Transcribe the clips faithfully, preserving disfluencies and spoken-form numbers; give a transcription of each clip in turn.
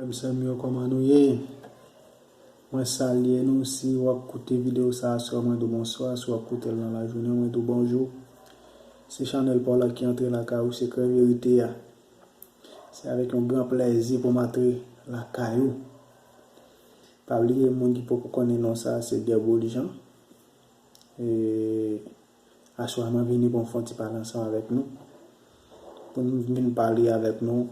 Mezanmi yo, kòman nou ye? Mwen salye nou. Si w ap koute videyo sa a, swa mwen di w bonswa, si w ap koute l nan lajounen, mwen di w bonjou. Se chanèl pa w la ki antre lakay ou, Sekrè Verite a. Se avèk yon gran plèzi pou m antre lakay ou. Pa bliye, moun ki poko konnen non sa a, se Guy Bolijan. E aswè a, mwen vini pou m fè yon ti pale ansanm avèk nou. Pou m vin pale avèk nou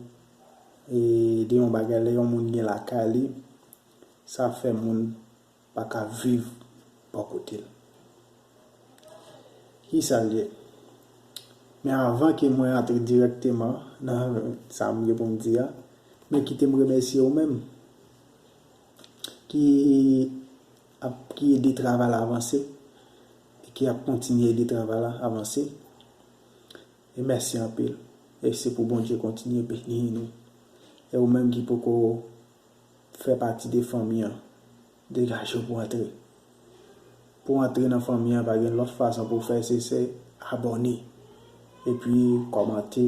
e de yon bagay, lè yon moun gen lakay li, sa fè moun pa ka viv bò kote l. Ki sa l ye? Men avan ke mwen antre dirèkteman nan sa m gen pou m di a, men kite m remèsye ou menm ki ap, ki ede travay la avanse e ki ap kontinye ede travay la avanse. E mèsi anpil. E se pou Bondye kontinye beni nou. E ou menm ki poko fè pati de fanmi an, degaje w pou antre. Pou antre nan fanmi an, pa gen lòt fason pou w fè, se, se abòne, epi kòmante,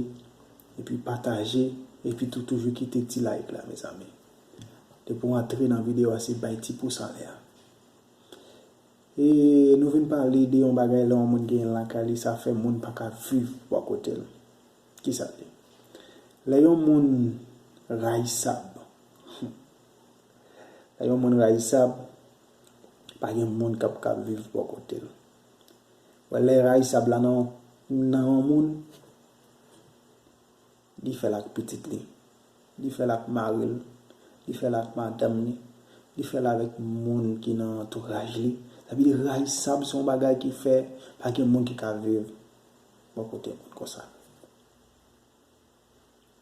epi pataje, epi tou toujou kite ti like la, mezanmi. Depi w antre nan videyo a, se bay ti pous anlè a. E nou vin pale de yon bagay, lè yon moun gen lakay li, sa fè moun pa ka viv bò kote l. Ki sa l ye? Lè yon moun rayisab, lè yon moun rayisab, pa gen moun k ap ka viv bò kote l. Wè, lè rayisab la nan, nan yon moun, li fè l ak pitit li, li fè l ak mari l, li fè l ak madanm li, li fè l avèk moun ki nan antouraj li. Sa vle di rayisab se yon bagay ki fè pa gen moun ki ka viv bò kote moun konsa.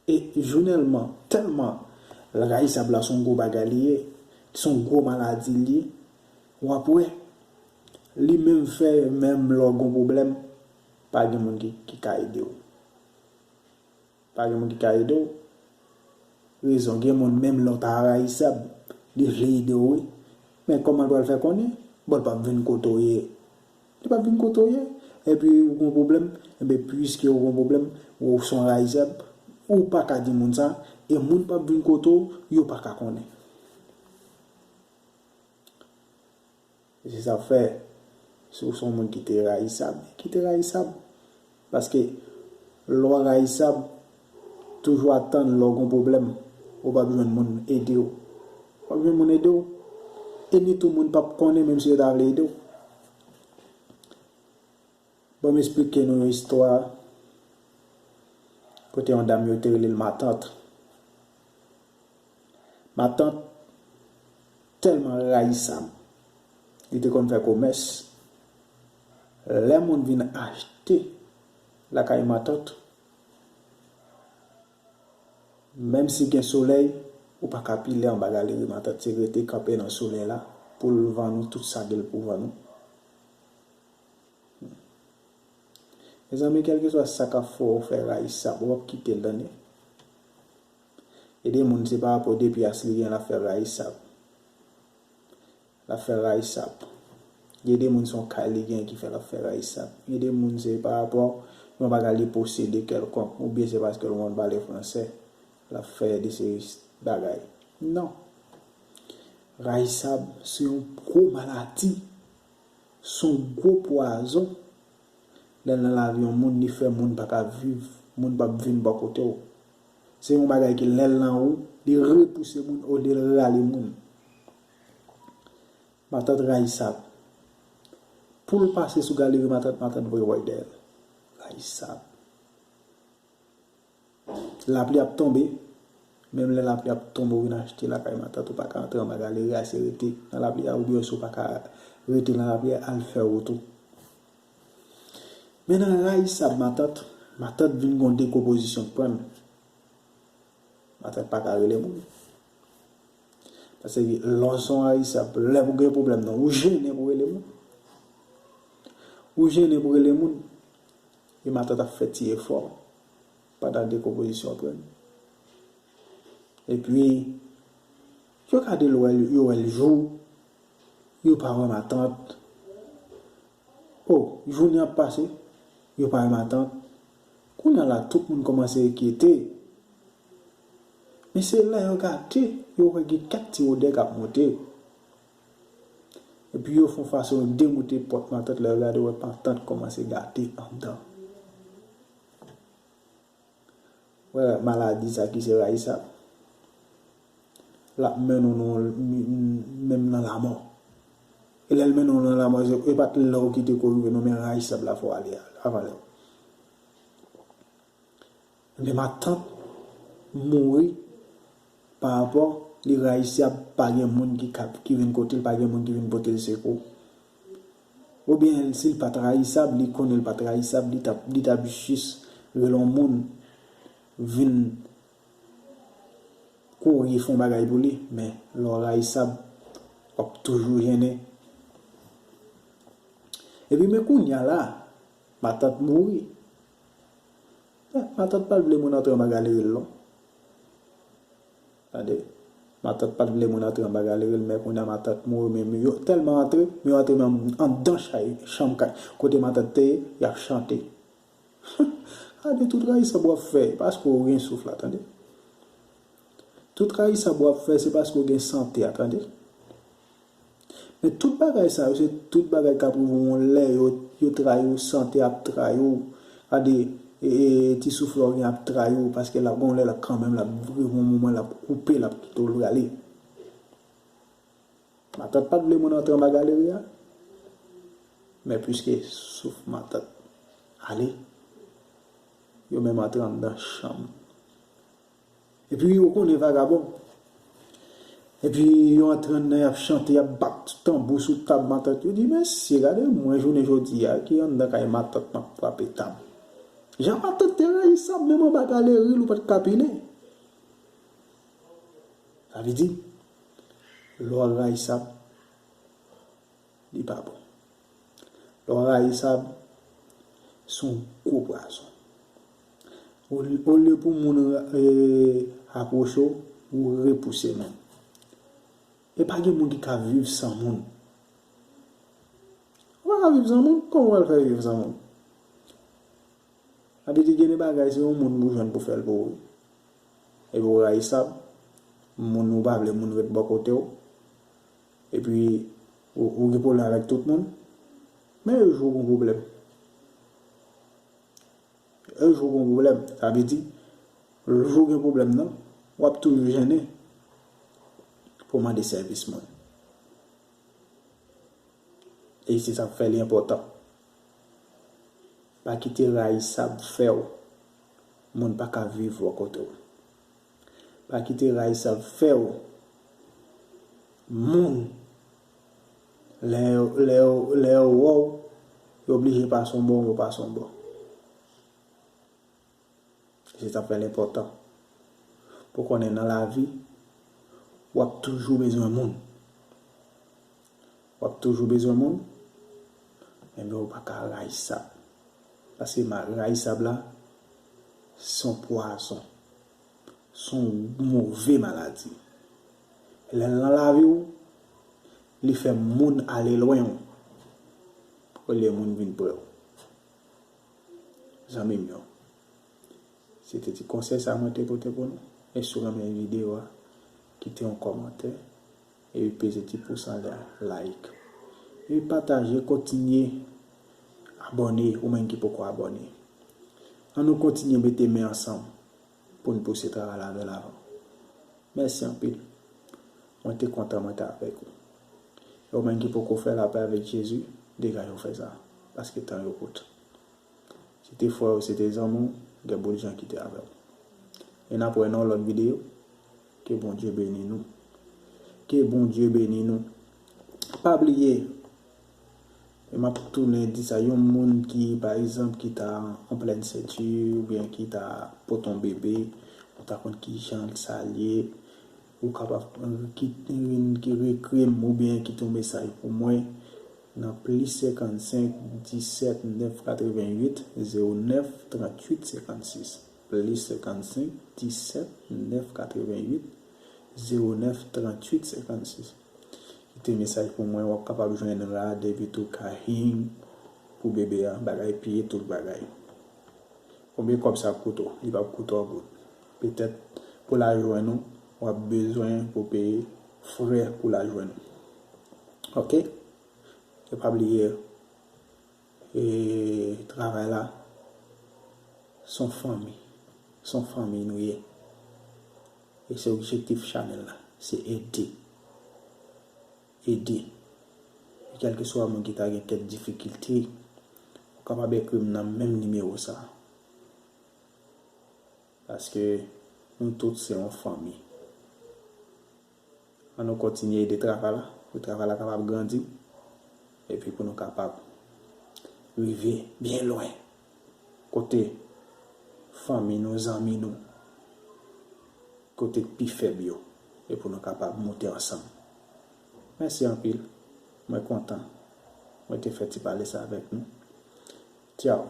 E jounèlman, tèlman rayisab la se yon gwo bagay li ye, se yon gwo maladi li ye, w ap wè, li menm fè, menm lè w gen yon pwoblèm, pa gen moun ki, ki ka ede w. Pa gen moun ki ka ede w. Rezon, gen moun menm lè w ta rayisab, li vle ede w wi. Men kòman l pral fè konnen? Bon, l p ap vin kote w ye. Li p ap vin kote w ye. Epi ou gen pwoblèm, enben piske ou gen pwoblèm, ou se yon rayisab, ou pa ka di moun sa, e moun p ap vin kote w, yo pa ka konnen. E se sa k fè, si w se yon moun ki te rayisab, kite rayisab. Paske lè w rayisab, toujou atann lè w gen pwoblèm, ou p ap jwenn moun ede w. Ou p ap jwenn moun ede w. E ni tou moun p ap konnen menm si yo ta vle ede w. Bon, m esplike nou yon istwa kote yon dam yo te rele l matant. Matant tèlman rayisab, li te konn fè komès. Lè moun vin achte lakay matant, menm si gen solèy, ou pa ka pile anba galri matant, se rete kanpe nan solèy la pou l vann ou tout sa gen l pou vann ou. Mezanmi, kèlkeswa sa k ap fè w fè rayisab, w ap kite l tande. Gen de moun, se pa rapò de pyas li gen, l ap fè rayisab. L ap fè rayisab. Gen de moun, se yon kay li gen ki fè l ap fè rayisab. Gen de moun, se pa rapò yon bagay li posede kèlkonk, oubyen se paske l konn pale fransè, l ap fè de seri bagay. Non. Rayisab, se yon gwo maladi. Se yon gwo pwazon. Lè l nan lavi yon moun, li fè moun pa ka viv, moun p ap vin bò kote w. Se yon bagay ki lè l nan ou, li repouse moun olye l rale moun. Matant rayisab. Pou l pase sou galri matant, matant voye w dèyè l. Rayisab. Lapli ap tonbe. Menm lè lapli ap tonbe, ou vin achte lakay matant, ou pa ka antre anba galri a, se rete nan lapli a, oubyen si w pa ka rete nan lapli a, al fè wout ou. Men nan rayisab matant, matant vin gon dekonpozisyon k pran l. Matant pa ka rele moun. Paske lè w se yon rayisab, lè pou gen pwoblèm nan, ou jennen pou rele moun. Ou jennen pou rele moun. E matant ap fè ti efò pandan dekonpozisyon pran. Epi, yo gade l, yo wè l jou, yo pa wè matant. O, jounen ap pase, yo pa wè matant. Kounye a la, tout moun kòmanse enkyete. Men se lè yo gate, yo wè gen kèk ti odè k ap monte. Epi yo fè yon fason yo demoute pòt matant, lè yo gade, yo wè matant kòmanse gate anndan. Wè maladi sa ki se rayisab. L ap mennen w nan, menm nan lamò. E lè l mennen w nan lamò, se, e pa t lè w kite kou rive non, men rayisab la fè w ale avan lè w. Ebyen, matant mouri pa rapò li rayisab, pa gen moun ki ka, ki vin kote l, pa gen moun ki vin pote l sekou. Oubyen, si l pa t rayisab, li konnen l pa t rayisab, li t ap, li t ap jis rele yon moun vin kouri fè yon bagay pou li. Men, lè w rayisab, w ap toujou jennen. Epi, men kounye a la, matant mouri. Eh, matant pa t vle moun antre anba galeri l non. Tande? Matant pa t vle moun antre anba galeri l, men kounye a matant mouri, men yo tèlman antre, men yo antre menm anndan chay, chanm kay, kote matant te ye, y ap chante. Tande, tout rayisab w ap fè, paske w gen souf la, tande. Tout rayisab w ap fè, se paske w gen sante a, tande. Men tout bagay sa yo, se tout bagay k ap rive w yon lè, yo, yo trayi w, sante ap trayi w. Gade, e, e, ti souf la w gen ap trayi w, paske l ap gon lè la kanmenm, l ap rive yon moman, l ap koupe, l ap kite w prale. Matant pa t vle moun antre anba galeri a, men piske souf matant ale, yo menm antre anndan chanm. Epi yo konnen vagabon. Epi yo antre anndan, y ap chante, y ap bat tanbou sou tab matant. Yo di, "Mesye, gade mwen jounen jodi a ki anndan kay matant m ap frape tab." Jan matant te rayisab, menm anba galeri l, ou pa t ka pile. Sa vle di, lè w rayisab, li pa bon. Lè w rayisab, se yon gwo pwazon. Olye, olye pou moun, e, apwoche w, ou repouse moun. E pa gen moun ki ka viv san moun. Ou pa ka viv san moun, kòman w pral fè viv san moun? Sa vle di gen de bagay, se yon moun pou jwenn pou fè l pou ou. Epi w rayisab, moun ou pa vle moun ret bò kote w. Epi ou, ou gen pwoblèm avèk tout moun. Men yon jou w gon pwoblèm. Yon jou w gon pwoblèm. Sa vle di, jou w gen pwoblèm nan, w ap toujou jennen pou w mande sèvis moun. E se sa k fè li enpòtan. Pa kite rayisab fè w moun pa ka viv bò kote w. Pa kite rayisab fè w moun, lè, lè, lè yo wè w, yo oblije pase yon bò, yo pase yon bò. Se sa k fè l enpòtan pou w konnen nan lavi, w ap toujou bezwen moun. W ap toujou bezwen moun, men, men w pa ka rayisab. Paske ma-, rayisab la, se yon pwazon. Se yon move maladi. Lè l nan lavi w, li fè moun ale lwen w, olye moun vin pre w. Zanmi m yo, se te ti konsèy sa mwen te pote pou nou. E si w renmen videyo a, kite yon kòmantè, epi peze ti pous anlè a, like. Epi pataje, kontinye abòne, ou menm ki poko abòne. Ann nou kontinye mete men ansanm pou n pouse travay la vè lavan. Mèsi anpil. Mwen te kontan mwen te avèk ou. E ou menm ki poko fè lapè avèk Jezi, degaje w fè sa, paske tan yo kout. Se te frè w, se te zanmi w, gen bout jan ki te avè w. E n ap wè nan yon lòt videyo. Ke Bondye beni nou. Ke Bondye beni nou. Pa bliye, e m ap tounen di sa, yon moun ki, pa egzanp, ki ta an plèn senti, oubyen ki ta pote yon bebe, ou ta konn ki jan sa l ye, ou kapab, eh, ki, ki ekri m oubyen kite yon mesaj pou mwen nan plis senkannsenk, disèt, nèf, katrevennuit, zewo nèf, tranntuit, senkannsis. Plis senkannsenk, disèt, nèf, katrevennuit, zewo nèf, tranntuit, senkannsis. Kite mesaj pou mwen, w ap kapab jwenn rad epi tou kahing pou bebe a, bagay pye, tout bagay. Konbyen kòb sa ap koute w? Li p ap koute w goud. Petèt, pou l al jwenn ou, w ap bezwen pou peye frè pou l al jwenn ou. Ok? E pa bliye, e, travay la, se yon fanmi. Se yon fanmi nou ye. E se objektif chanèl la. Se ede. Ede. E kèlkeswa moun ki ta gen kèk difikilte, ou kapab ekri m nan menm nimewo sa. Paske nou tout se yon fanmi. Ann nou kontinye ede travay la, pou travay la kapab grandi, epi pou nou kapab rive byen lwen. Kote fanmi nou, zanmi nou, kote k pi fèb yo, e pou nou kapab monte ansanm. Mèsi anpil. Mwen kontan mwen te fè ti pale sa avèk nou. Tchaw.